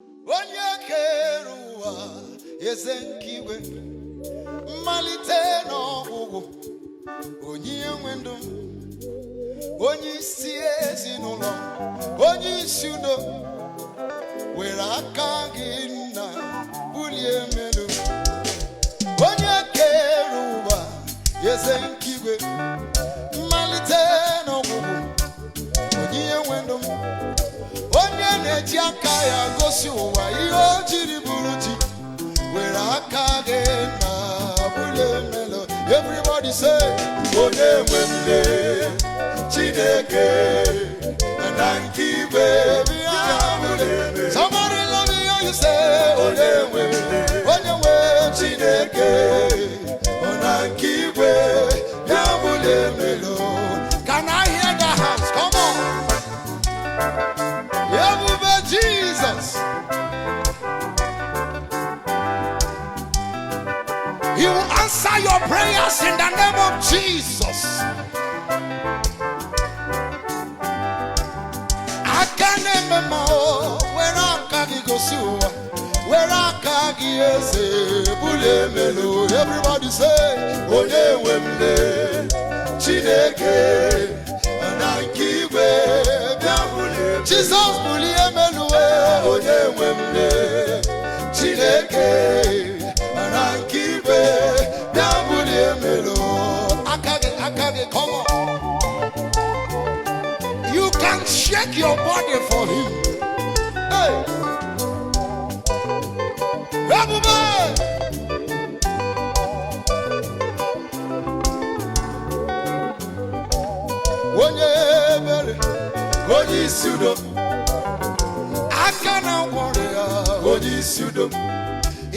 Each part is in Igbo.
Onye kere ụwa, eze nke igwe, mmalite n'ọgwụgwụ, onye nwe ndụ, onye isi ezinụlọ, onye isi udo, were aka gị nna bulie m elu. Onye kere ụwa, eze nke igwe, mmalite n'ọgwụgwụ, onye nwe ndụ m, onye na-eji aka ya gosi ụwa ihe o jiri bụrụ chi, were aka gị na bulie m elu. Everybody say, onye nwe m, Chineke na nke igwe, bịa bulie m. Somebody let me hear you say, onye nwe, onye nwe, Chineke na nke igwe, bịa bulie m elu. Can I hear the hands? Come on. Ebube Jesus. He will answer your prayers in the name of Jesus. Aka na-eme mma o, were aka gị gosi ụwa, were aka gị eze bulie m elu. Everybody say, onye nwe m, Chineke na nke igwe, bịa bulie m. Jizọs, bulie m elu e, onye nwe m, Chineke na nke igwe, bịa bulie m elu. Aka gị, aka gị, come on. You can shake your body for him. Hey. Ebube! Onye ebere, onye isi udo, aka na ngwọrọ ya, onye isi udo,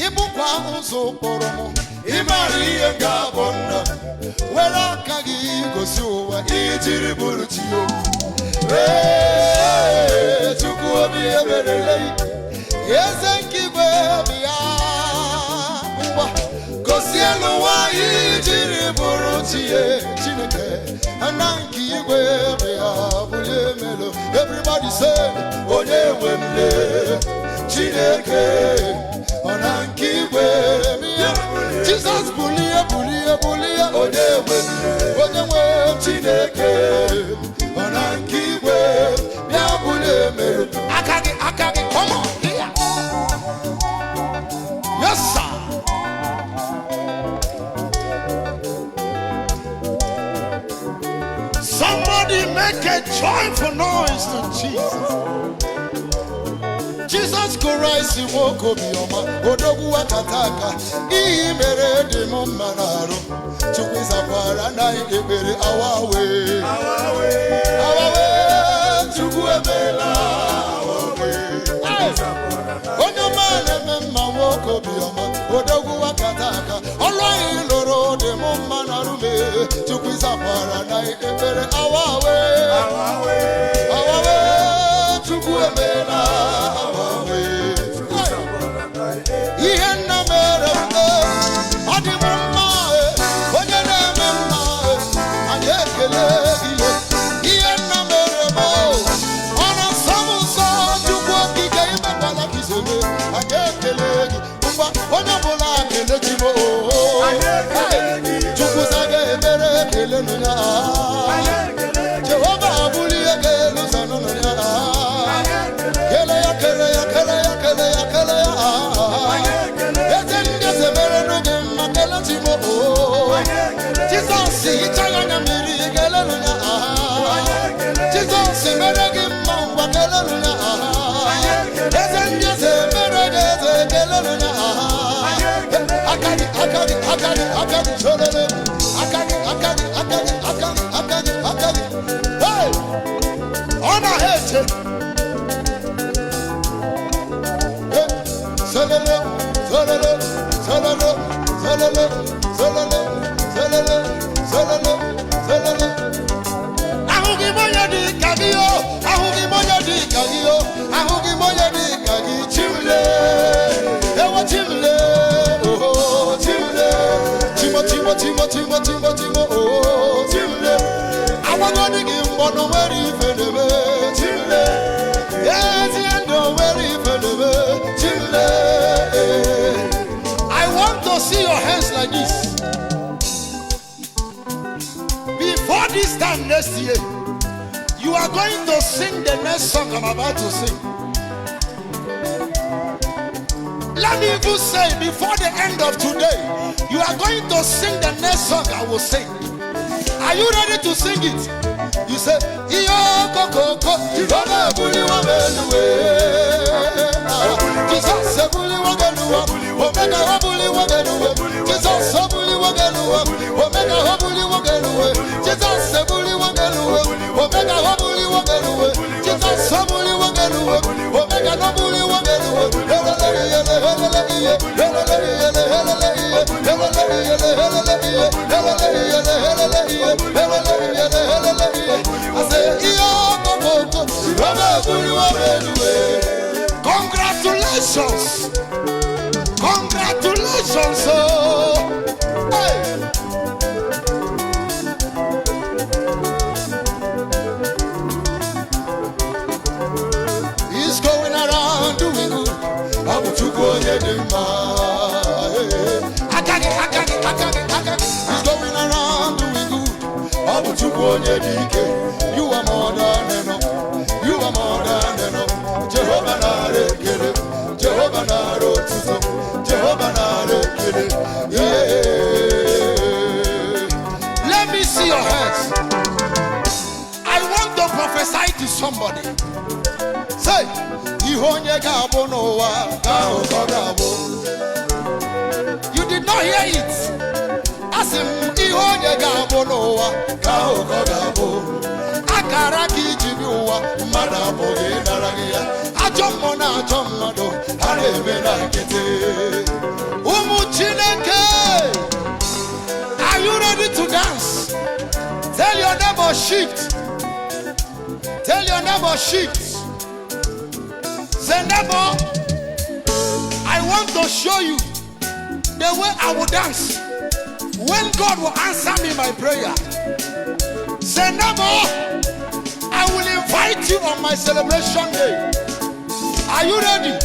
ịbụkwa ụzọ kpọrọ m, ịmara ihe ga-abụ nna, were aka gị gosi ụwa ihe jiri bụrụ chi o. Ee, Chukwu obi eberele, eze nke igwe, bịa ngwa gosi elu ụwa ihe jiri bụrụ chi ya. Chineke na nke igwe, bịa bulie m elu. Everybody say, onye nwe m, Chineke ọ na nke igwe, bịa. Jizọs, bulie, bulie, bulie. Onye nwe m, onye nwe, Chineke ọ na nke igwe, bịa bulie m elu. Aka gị, aka gị, come on here. Yes, sir. Somebody make a joyful noise to Jesus. Jesus Christ, nwoke obiọma, odogwu akata aka, ihe mere dị m mma n'arụ. Chukwu zakwara na ekpere awawe. Awawe, Chukwu emeela awawe. Hey! Onye ọma na-eme mma, nwoke obiọma, odogwu akata aka, ọlụ anyị lụrụ dị m mma n'arụ me. Chukwu zakwara na ekpere awawe. Awawe, Chukwu emeela awawe. Hey! Ihe nna mere m, ọ dị m mma eh, onye na-eme mma eh, anyị ekele gị eh. Ihe nna mere m, ọ na-asọ m nsọ. Chukwu okike, imekwala ka isome, anyị ekele gị. Ngwa, onye ọbụla kele chi m. Chukwu zaga ebere, kelenụ ya. Jehova, bulie gị elu, zanụnụ ya. Kele ya, kele ya, kele ya, kele ya, kele ya. Eze ndị eze mere gị mma, kele chi m o. Jizọs hicha ya anya mmiri, kelelu ya. Jizọs mere gị mma, ngwa kelelu ya. Eze ndị eze mere gị eze, kelelu ya. Aka gị, aka gị, aka gị, aka gị, cholele. Aka gị, aka gị, aka gị, aka gị, aka gị, aka gị. Hey! Ọ na-ha eche. Sololo, sololo, sololo, sololo, sololo, sololo, sololo, sololo. Ahụghị m onye dị ka gị o, ahụghị m onye dị ka gị o, ahụghị m onye dị ka gị, Chimle, ewo Chimle, oho Chimle, Chimo, Chimo, Chimo, Chimo, Chimo, Chimo, oho Chimle. Agbagodi gị mgbọ na nwere ife na-eme, Chimle, ezi ndụ nwere ife na-eme. next year, you are going to sing the next song I'm about to sing. Let me even say, before the end of today, you are going to sing the next song I will sing. Are you ready to sing it? You say, Iyo koko, Jesus, Jesus, Jesus, Congratulations. Congratulations. Oh. Hey. He's going around doing good. I'm to go get him. He's going around doing good. I'm to go get him. You are more than enough. You are more than enough. Jehovah Narekele. Jehovah Narotuto. Jehovah Narekele. Yeah. Let me see your hands. I want to prophesy to somebody. Say, you did not hear it. Ask him, are you ready to dance? Tell your neighbor shift. Tell your neighbor shift. Say, neighbor, I want to show you the way I will dance when God will answer me my prayer. Say, neighbor, I will invite you on my celebration day. Are you ready?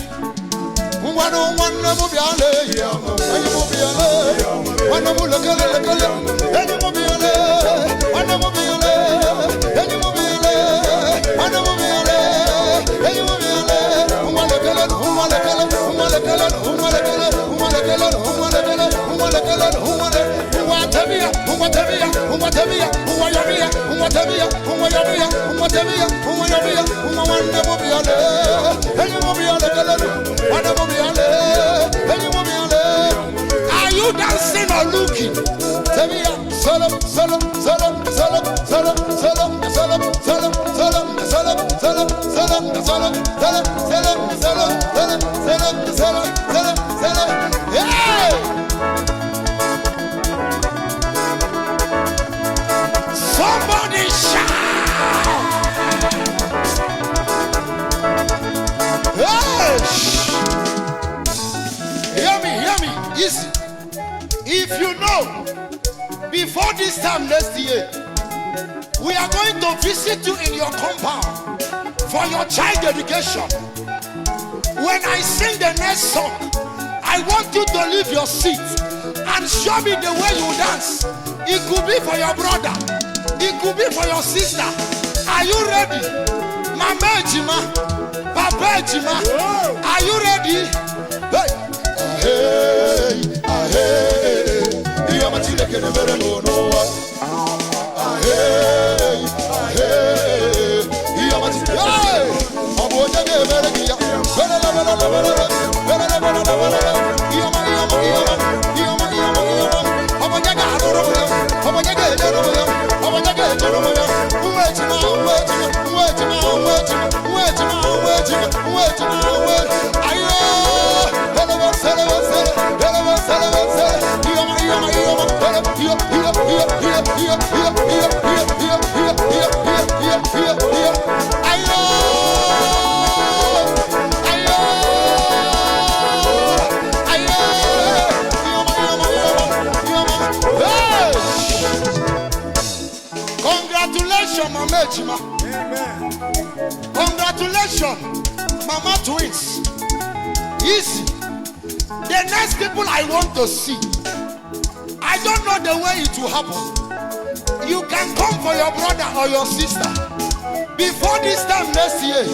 Are you dancing or looking? Yeah! Somebody shout! Hey! Hear me, easy. If you know, before this time next year, we are going to visit you in your compound for your child education. When I sing the next song, I want you to leave your seat and show me the way you dance. It could be for your brother. It could be for your sister. Are you ready? Mama Ejima, Papa Ejima, are you ready? Hey, hey, hey. Congratulations, Mama Ejima. Amen. Congratulations, Mama Twins. Easy. The next people I want to see, I don't know the way it will happen. You can come for your brother or your sister. Before this time next year,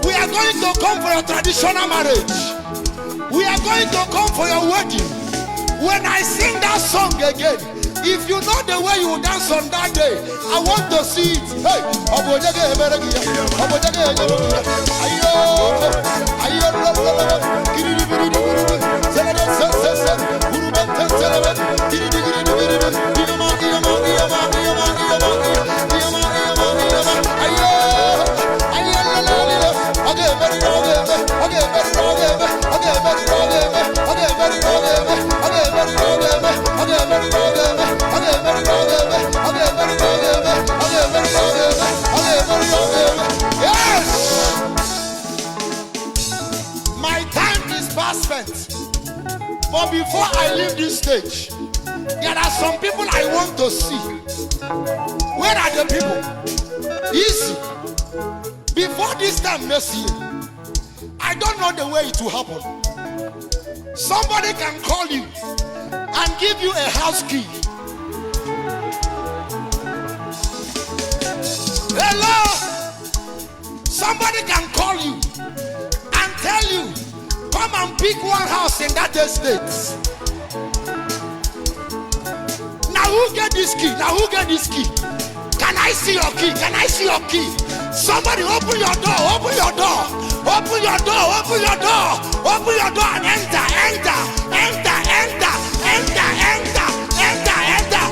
we are going to come for your traditional marriage. We are going to come for your wedding. When I sing that song again, if you know the way you dance on that day, I want to see it. Hey, Yes! My time is past spent. But before I leave this stage, there are some people I want to see. Where are the people? Easy. Before this time next year, I don't know the way it will happen. Somebody can call you and give you a house key. Hello? Somebody can call you and tell you, come and pick one house in that estate. Now who get this key? Now who get this key? Can I see your key? Can I see your key? Somebody open your door, open your door, open your door, open your door, open your door and enter, enter, enter, enter, enter, enter, enter, enter.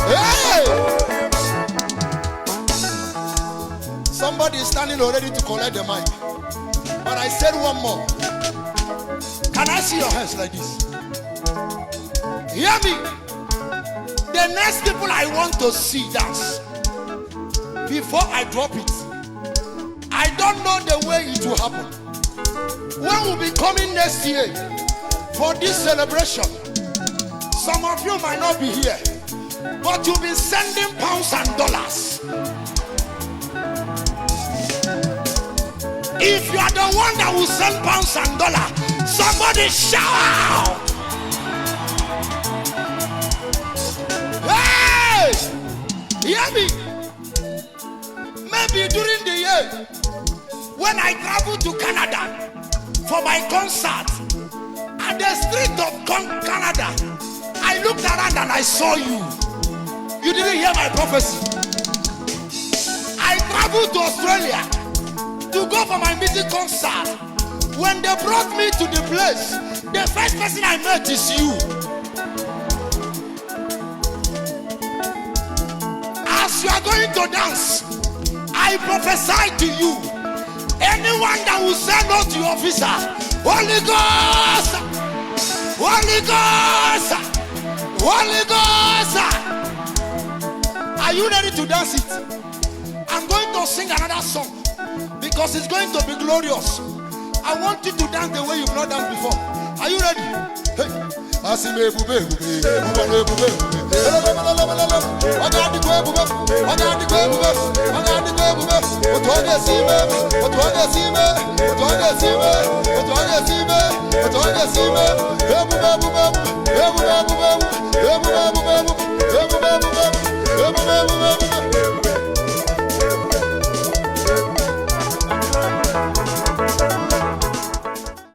Hey! Somebody is standing already to collect the mic. But I said one more. Can I see your hands like this? Hear me. The next people I want to see dance before I drop it, I don't know the way it will happen. When we'll be coming next year for this celebration, some of you might not be here, but you'll be sending pounds and dollars. If you are the one that will send pounds and dollars, somebody shout! Hey! Hear me? Maybe during the year, when I travel to Canada for my concert, at the street of Canada, I looked around and I saw you. You didn't hear my prophecy. I traveled to Australia to go for my music concert. When they brought me to the place, the first person I met is you. As you are going to dance, I prophesy to you, anyone that will say no to your visa, Holy Ghost, Holy Ghost, Holy Ghost. Are you ready to dance it? I'm going to sing another song because it's going to be glorious. I want you to dance the way you've not danced before. Are you ready? Hey.